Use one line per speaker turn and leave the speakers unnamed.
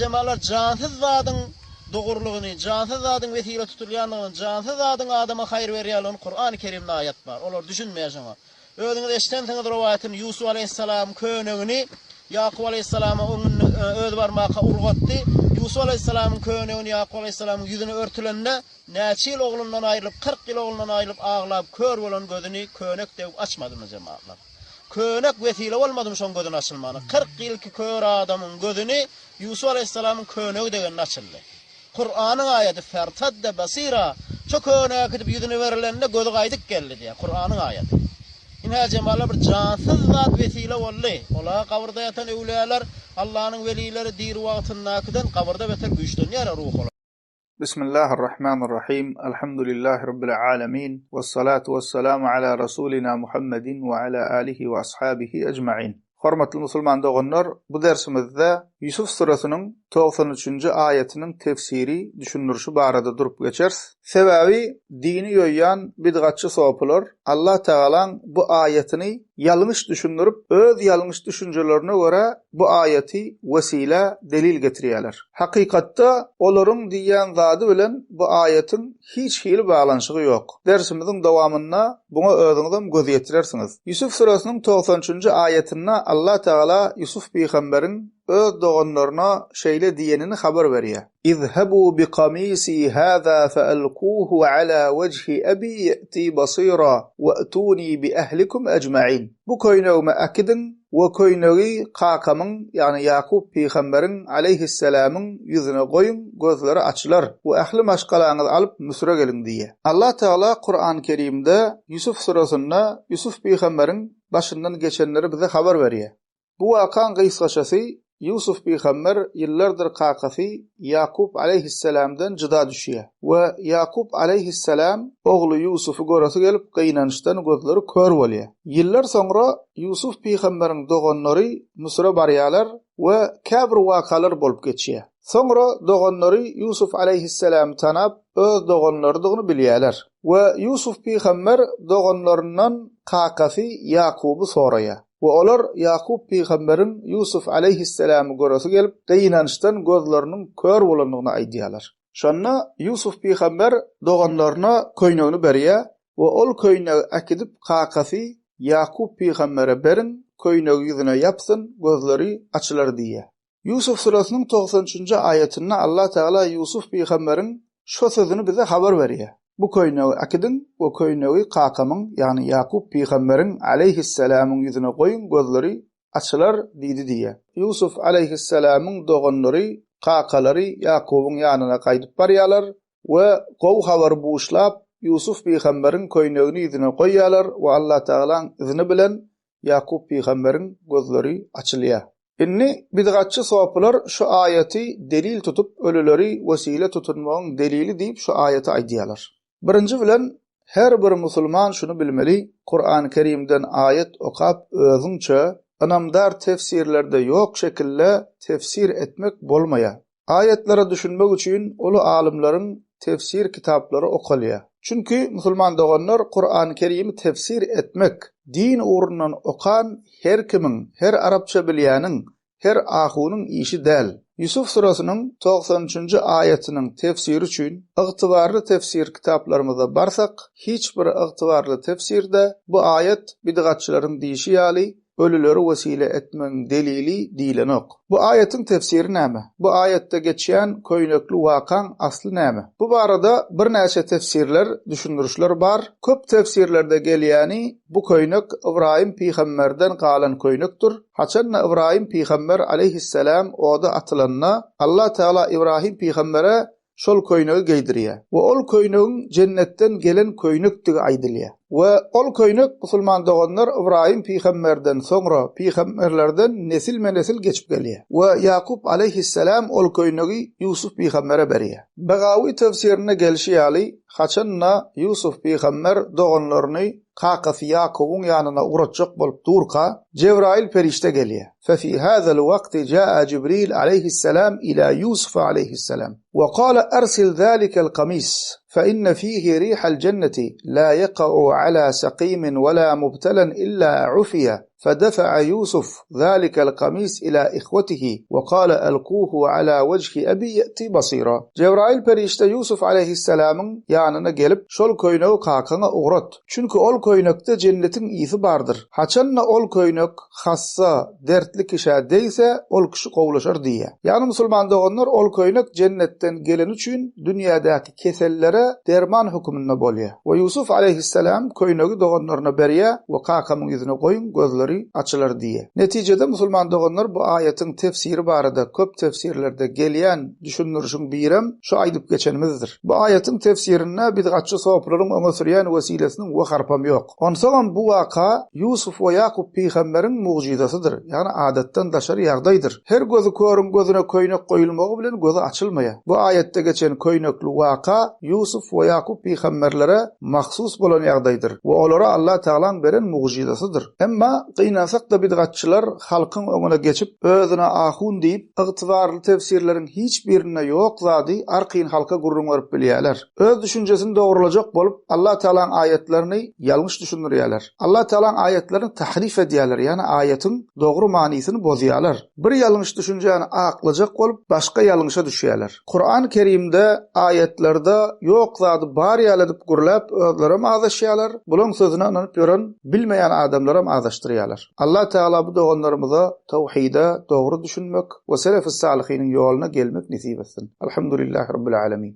jemalar jansyz zadyň dogrulygyny, jansyz zadyň wesile tutulýandygyny, jansyz zadyň adama haýyr berýänligini Kurany Kerimde aýat bar. Olar düşünmeýär şoňa. Özüňiz eşidensiňiz rowaýatyny Ýusup aleýhissalamyň könegini Ýakup aleýhissalama öňünde özi barmaka urgatdy. Ýusup aleýhissalamyň könegini Ýakup aleýhissalamyň ýüzüne örtülende näçe ýyl oglundan aýrylyp, 40 ýyl oglundan aýrylyp aglap kör bolan gözüni könek dewip açmadymy jemagatlar? Könek wesile bolmadymy şoň gözüni açylmagyna? 40 ýylky kör adamyň gözüni Ýusup aleýhissalamyň könegi degende açyldy. Kuranyň aýady Fertadde basira, şo köne äkidip ýüzüne berilende gözi gaýdyp geldi diýýär. Kuranyň aýady. Ynha jemala bir jansyz zat wesile boldy. Ola gabyrda ýatan öwlüýalar, Allanyň welileri diri wagtyndakydan gabyrda beter güýçlenýär ruh olar.
Bismillahirrahmanirrahim. Elhamdülillahi Rabbil alemin. Vessalatu vesselamu ala Rasulina Muhammedin ve ala alihi ve ashabihi ecmain. Hormatly musulman doganlar, bu dersimizde Ýusuf süresiniň 93-nji aýatynyň tefsiri, düşündirişi barada durup geçeris. Sebäbi dini ýoýýan bidgatçy sopylar Allah Tagalaň bu aýatyny ýalňyş düşündirip, öz ýalňyş düşünjelerine görä bu aýaty wesile, delil getirýärler. Hakykatda olaryň diýýän zady bilen bu aýatyň hiç hili baglanyşygy ýok. Dersimiziň dowamynda buňa özüňizem göz ýetirersiňiz. Ýusuf süresiniň 93 üçünji aýatynda Allah Tagala Ýusuf pygamberiň öz doganlaryna şeýle diýenini habar berýär, Izhebu bikamisi haza fealkuhu ala wejhi abi ýe'ti basira we'tuni biehlikum ejmain. Bu köýnegimi äkidiň we köýnegi kakamyň, ýagny Ýakup pygamberiň, aleýhisselamyň, ýüzüne goýuň, gözleri açylar we ähli maşgalaňyzy alyp Müsüre geliň diýýär. Allah Tagala Kurany Kerimde Ýusuf süresinde Ýusuf pygamberiň başyndan geçenleri bize habar berýär. Bu wakaň gysgaçasy, Ýusuf pygamber ýyllardyr kakasy Ýakup aleýhisselamdan jyda düşýär we Ýakup aleýhisselam ogly Ýusufy göresi gelip gynançdan gözleri kör bolýar. Ýyllar soňra Ýusuf pygamberiň doganlary Müsüre barýarlar we käbir wakalar bolup geçýär. Soňra doganlary Ýusuf aleýhisselamy tanap öz doganlarydygyny bilýärler we Ýusuf pygamber doganlaryndan kakasy Ýakuby soraýar. We olar Ýakup pygamberiň Ýusuf aleýhisselamy göresi gelip, gynançdan gözleriniň kör bolandygyny aýdýarlar. Şonda Ýusuf pygamber doganlaryna köýnegini berýär we ol köýnegi äkidip kakasy Ýakup pygambere beriň, köýnegi ýüzüne ýapsyn, gözleri açylar diýýär. Ýusuf süresiniň 93-nji aýatynda Allah Tagala Ýusuf pygamberiň şo sözüni bize habar berýär. Bu köýnegi äkidiň we köýnegi kakamyň, ýagny Ýakup pygamberiň aleýhisselamyň ýüzüne goýuň, gözleri açylar diýdi diýýär. Ýusuf aleýhisselamyň doganlary kakalary Ýakubyň ýanyna gaýdyp barýarlar we gowy habary buşlap, Ýusuf pygamberiň köýnegini ýüzüne goýýarlar we Allah Tagalaň izni bilen Ýakup pygamberiň gözleri açylýar. Indi bidgatçy sopylar şu aýaty delil tutup ölüleri wesile tutunmagyň delili diýip şu aýaty aýdýarlar. Birinji bilen her bir musulman şuny bilmeli Kurany Kerimden aýat okap özüňçe ynamdar tefsirlerde ýok şekilde tefsir etmek bolmaýar. Aýatlara düşünmek üçin uly alymlaryň tefsir kitaplary okalýar. Çünki musulman doganlar Kurany Kerimi tefsir etmek din ugrundan okan her kimiň, her arapça bilýäniň, her ahunyň işi däl. Ýusuf surasynyň 93-nji aýatynyň tefsiri üçin ygtybarly tefsir kitaplarymyza barsak, hiç bir ygtybarly tefsirde bu aýat bidgatçylaryň diýşi ýaly ölüleri wesile etmegiň delili diýlenok. Bu aýatyň tefsiri näme? Bu aýatda geçýän köýnekli wakaň asly näme? Bu barada birnäçe tefsirler, düşündirişler bar. Köp tefsirlerde gelýäni bu köýnek Ybraýym pygamberden galan köýnekdir. Haçanda Ybraýym pygamber aleýhisselam oda atylanda, Allah Tagala Ybrahym pygambere şol köýnegi geýdirýär we ol köýnegiň jennetden gelen köýnekdigi aýdylýar. We ol köýnek musulman doganlar Ybraýym pygamberden soňra pygamberlerden nesilme-nesil geçip gelýär. We Ýakup aleýhisselam ol köýnegi Ýusuf pygambere berýär. Begawi tefsirinde gelşi ýaly, haçan-da Ýusuf pygamber doganlaryny kakasy Ýakubyň ýanyna ugratjak bolup durka, Jebraýyl perişde gelýär. Fefi hazel wagti jaa Jibril aleýhisselam ila Ýusufa aleýhisselam we kala ersil zalikel kamis fe inne fihi rihal jenneti la ýeka'u ala sakimin we la mubtelen illa ufiýe. Fedefe'a Ýusuf zalikel kamis ila ihwetihi we kale elkuhu ala wejhi abi ýe'ti basira. Jebraýyl perişde Ýusuf aleýhissalamyň ýanyna gelip, Şol köýnegi kakaňa ugrat. Çünki ol köýnekde jennetiň ysy bardyr. Haçan-da ol köýnek hassa, dertli kişä degse, ol kişi gowulaşar diýýär. Ýagny musulman doganlar ol köýnek jennetden geleni üçin dünýädäki kesellere derman höküminde bolýar. We Ýusuf aleýhissalam köýnegi doganlaryna berýär we kakamyň ýüzüne goýuň gözleri açylar diýýär. Netijede musulman doganlar bu aýatyň tefsiri barada köp tefsirlerde gelýän düşündirişiň birem şu aýdyp geçenimizdir. Bu aýatyň tefsirinde bidgatçy sopylaryň öňe sürýän wesilesiniň we harpam ýok. Onsoňam bu waka Ýusuf we Ýakup pygamberiň mugjyzasydyr, ýagny adatdan daşary ýagdaýdyr. Her gözi körüň gözüne köýnek goýulmagy bilen gözi açylmaýar. Bu aýatda geçen köýnekli waka Ýusuf we Ýakup pygamberlere mahsus bolan ýagdaýdyr we olara Allah Tagalaň beren mugjyzasydyr. Emma gynansak-da bidgatçylar halkyň öňüne geçip, özüne ahun diýip, ygtybarly tefsirleriň hiç birinde ýok zady arkaýyn halka gürrüň berip bilýärler. Öz düşünjesini dogrulajak bolup, Allah Tagalaň aýatlaryny ýalňyş düşündirýärler. Allah Tagalaň aýatlaryny tahrif edýärler, ýagny aýatyň dogry manysyny bozýarlar. Bir ýalňyş düşünjäni aklajak bolup, başga ýalňyşa düşýärler. Kuran Kerimde aýatlarda ýok zady bar ýaly edip gürläp özlerem azaşýarlar, bulaň sözüne ynanyp ýören bilmeýän adamlaram azaşdyrýarlar. Allah Tagala bu doganlarymyza tawhide dogry düşünmek we selef-i salyhynyň ýoluna gelmek nesip etsin. Alhamdulillahi Rabbil Alemin.